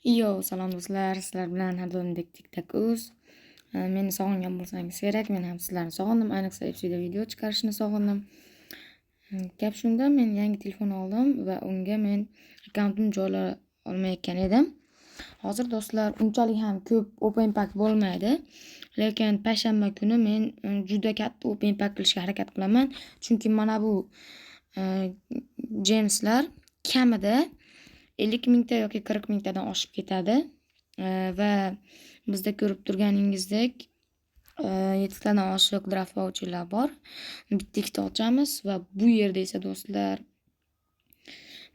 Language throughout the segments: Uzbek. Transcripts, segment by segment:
Yo, salom do'stlar, sizlar bilan har doimgidek TikTok.uz. Meni sog'ingan bo'lsangiz kerak, men ham sizlarni sog'indim. Ayniqsa FCda video chiqarishni sog'indim. Gap shunda, men yangi telefon oldim va unga men akkauntimni joylay olmayotgan edim. Hozir do'stlar, unchalik ham ko'p open pack bo'lmaydi. Lekin payshanba kuni men juda katta open pack qilishga harakat qilaman. Chunki mana bu gemslar kamida 50 mingta yoki 40 mingtadan oshib ketadi. Va bizda ko'rib turganingizdek 7 tadan oshiq draft voucherlar bor. Bitta ikkita ochamiz va bu yerda esa do'stlar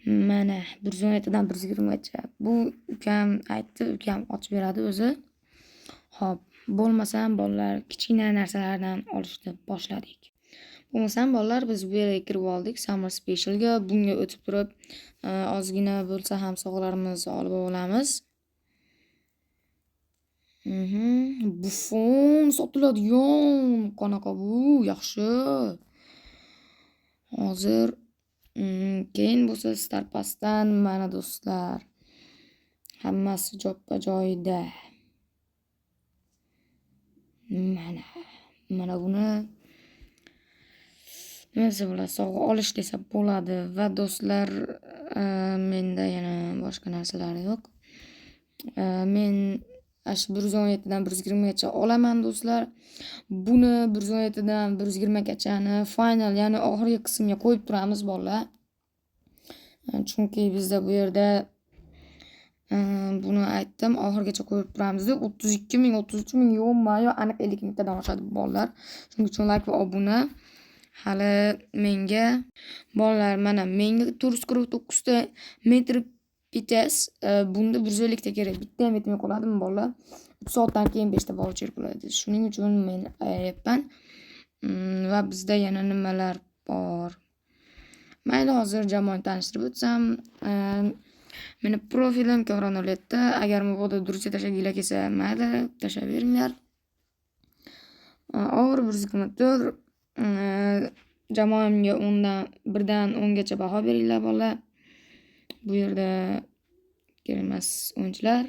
mana 117 dan 120 gacha. Bu ukam aytdi, ukam ochib beradi o'zi. Xo'p, bo'lmasam bolalar kichkina narsalardan olishni boshladik. Bo'lmasam bolalar biz bu yerga kirib oldik Summer Specialga. Bunga o'tib turib, ozgina bo'lsa ham sovg'alarimizni olib olamiz. Buffon sotiladigan. Qanaqa bu? Yaxshi. Hozir keyin bo'lsa Star Passdan mana do'stlar hammasi joppa-joyida. Mana mana buni nima desa bo'ladi? Sovg'a olish desa bo'ladi. Va do'stlar, menda yana boshqa narsalar yo'q. Men shu 117 dan 120 gacha olaman do'stlar. Buni 117 dan 120 gachani final, ya'ni oxirgi qismga qo'yib turamiz bolalar. Chunki bizda bu yerda buni aytdim, oxirigacha qo'yib turamiz deb 32 ming, 33 ming yo'qmi, aniq 50 mingtadan oshadi bolalar. Shuning uchun like va obuna. Hali menga bolalar mana menga 449 ta metr pites, bunda 150 ta kerak. Bitta ham yetmay qoladimi bolalar? 3 soatdan keyin 5 ta voucher bo'ladi. Shuning uchun men ayryapman. Va bizda yana nimalar bor? Mayli, hozir jamoani tanishtirib o'tsam, meni profilim Komron 07. Agar mabodo durustga tashlaginglar kelsa, mayli, tashlayveringlar. Over 124. Jamoamga 1 dan 10 gacha baho beringlar bolalar. Bu yerda kerak emas o'yinchilar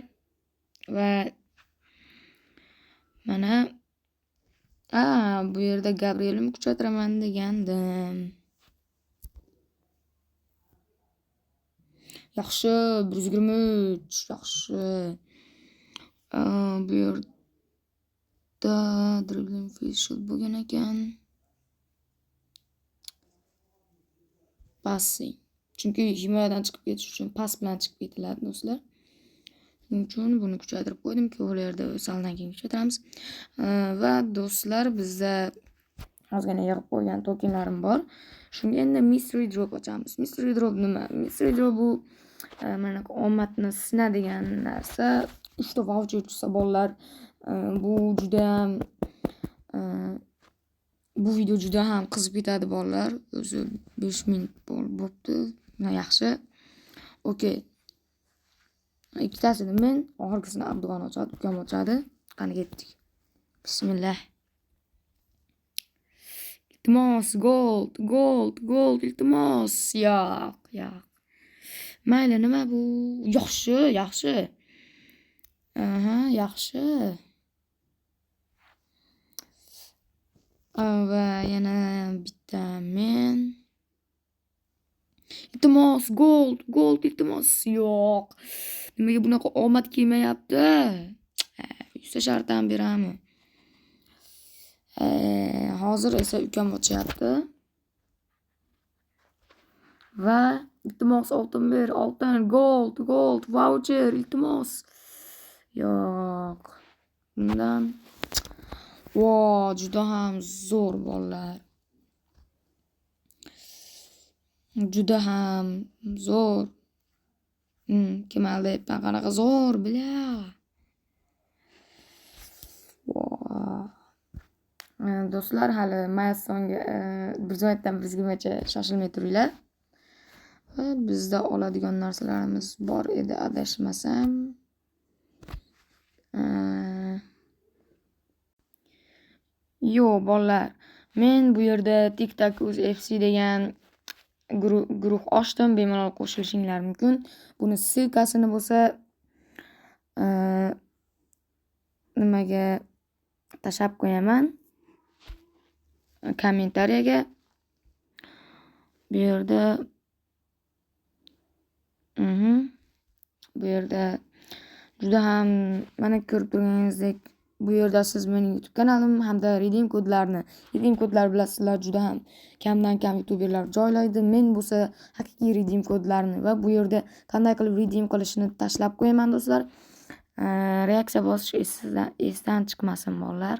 va mana bu yerda Gabrielni kuchaytiraman degandim. Yaxshi, 123, yaxshi. Bu yerda dribbling facial bo'lgan ekan. Passing. Chunki himoyadan chiqib ketish uchun pas bilan chiqib ketiladi do'stlar. Shuning uchun buni kuchaytirib qo'ydim. Ko'plarda saldan keyin kuchaytiramiz. Va do'stlar, bizda ozgina yig'ib qo'ygan tokenlarim bor. Shunga endi mystery drop ochamiz. Mystery drop nima? Mystery drop bu mana omadni sinadigan narsa. 3 ta voucher tushsa bolalar, bu juda ham bu video juda ham qizib ketadi bolalar. O'zi 5 minut bo'pti. Yaxshi. Okey. Ikkitasini men, oxirgisini Abdug'ani ochadi, ukam ochadi. Qani ketdik. Bismillah. Iltimos, gold, gold, gold, iltimos. Yo'q, yo'q. Mayli, nima bu? Yaxshi, yaxshi. Aha, yaxshi. Va yana bitta men. Iltimos, gold, gold, iltimos. Yo'q. Nimaga bunaqa omad kelmayapti? 100 ta shart ham berami? Hozir esa ukam ochyapti. Va iltimos oltin ber, oltin, gold, gold, voucher, iltimos. Yo'q. Bundan vo, juda ham zo'r bolalar. Juda ham zo'r. Kim aldayapman, qanaqa zo'r, bila. Do'stlar, hali milestonega 117 dan 120 gacha shoshilmay turinglar. Va bizda oladigan narsalarimiz bor edi, adashmasam. Yo'q, bolalar, men bu yerda TikTok.uz FC degan guruh ochdim, bemalol qo'shilishinglar mumkin. Buni ссылкасini bo'lsa Nimaga tashlab qo'yaman? Kommentariyaga. Bu yerda bu yerda juda ham mana ko'rib turganingizdek, bu yerda siz mening YouTube kanalim hamda redeem kodlarni, redeem kodlar bilasizlar, juda ham kamdan kam youtuberlar joylaydi. Men bo'lsa haqiqiy redeem kodlarni va bu yerda qanday qilib redeem qilishini tashlab qo'yaman do'stlar. Reaksiya bosish esdan chiqmasin bolalar.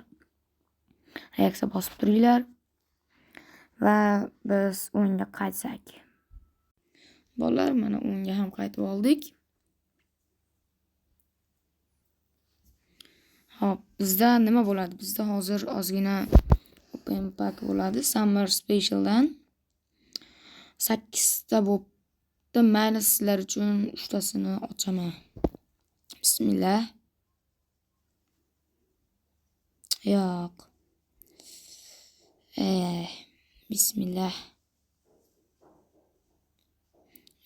Reaksiya bosib turinglar va biz o'yinga qaytsak. Bolalar, mana o'yinga ham qaytib oldik. Xo'p, bizda nima bo'ladi? Bizda hozir ozgina open pack bo'ladi. Summer Special'dan 8 ta bo'pti. Mayli, sizlar uchun 3 tasini ochaman. Bismillah. Yo'q. Bismillah.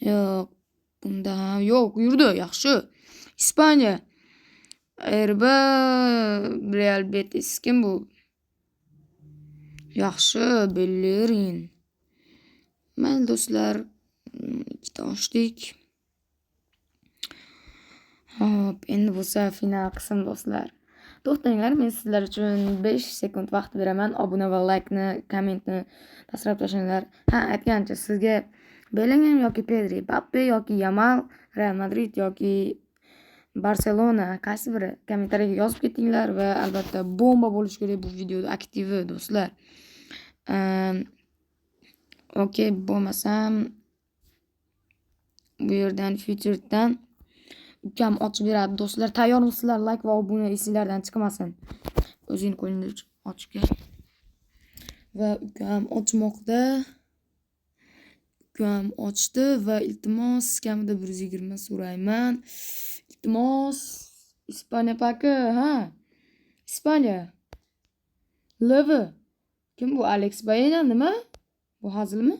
Yo'q, bunda ham yo'q, yurdi, yaxshi. Ispaniya. RB Real Betis kim bu? Yaxshi, Bellerin. Mayli do'stlar, ikkita ochdik. Xo'p, endi bo'lsa final qism do'stlar. To'xtanglar, men sizlar uchun 5 sekund vaqt beraman. Obuna va laykni, kommentni tashlab tashlanglar. Ha, aytgancha sizga Bellingham yoki Pedri, Mbappe yoki Yamal, Real Madrid yoki Barselona qaysi biri? Kommentariyaga yozib ketinglar va albatta bomba bo'lishi kerak bu videoda aktivi do'stlar. Okey, bo'lmasam bu yerdan featureddan ukam ochib beradi do'stlar. Tayyormisizlar? Like va obuna esinglardan chiqmasin. O'zing qo'lingni ochib kel. Va ukam ochmoqda. Ukam ochdi va iltimos kamida 120 so'rayman. Iltimos, Ispaniya paki, ha. Ispaniya. LV. Kim bu? Alex Baena nima? Bu hazilmi?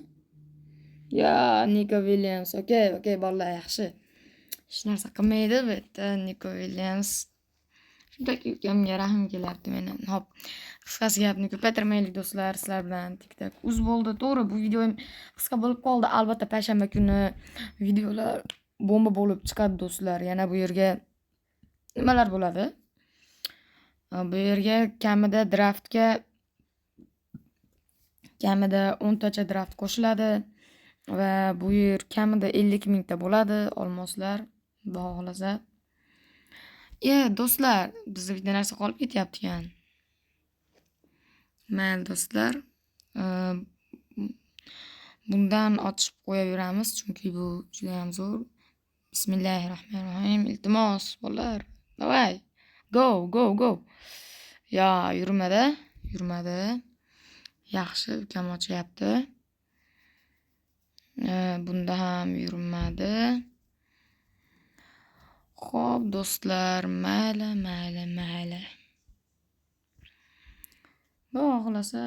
Ya, Nico Williams. Okey, okey, bolalar yaxshi. Hech narsa qilmaydi bu yerda Nico Williams. Shunchaki ukamga rahim kelyapti meni. Hop, qisqasi gapni ko'paytirmaylik do'stlar, sizlar bilan TikTok uz bo'ldi. To'g'ri, bu videoim qisqa bo'lib qoldi. Albatta payshanba kuni videolar bomba bo'lib chiqadi do'stlar. Yana bu yerga nimalar bo'ladi? Bu yerga kamida draftga kamida 10 tacha draft qo'shiladi va bu yer kamida 50 mingta bo'ladi olmoslar, xudo xohlasa. Do'stlar, bizda bitta narsa qolib ketyapti ekan. Mayli do'stlar, bundan ochib qo'yaveramiz, chunki bu juda ham zo'r. Bismillahirrohmanirrohim. Iltimos, bolalar, davay. Go, go, go. Ya, yurmadi, yurmadi. Yaxshi, ukam ochyapti. Bunda ham yurmadi. Xo'p, do'stlar, mayli, mayli, mayli. Xudo xohlasa,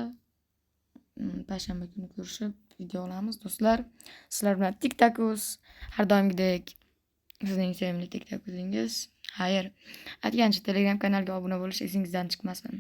payshanba kuni ko'rishib video olamiz do'stlar. Sizlar bilan TikTokus, har doimgidek sizning sevimli TikTokuzingiz. Xayr. Aytgancha Telegram kanalga obuna bo'lish esingizdan chiqmasin.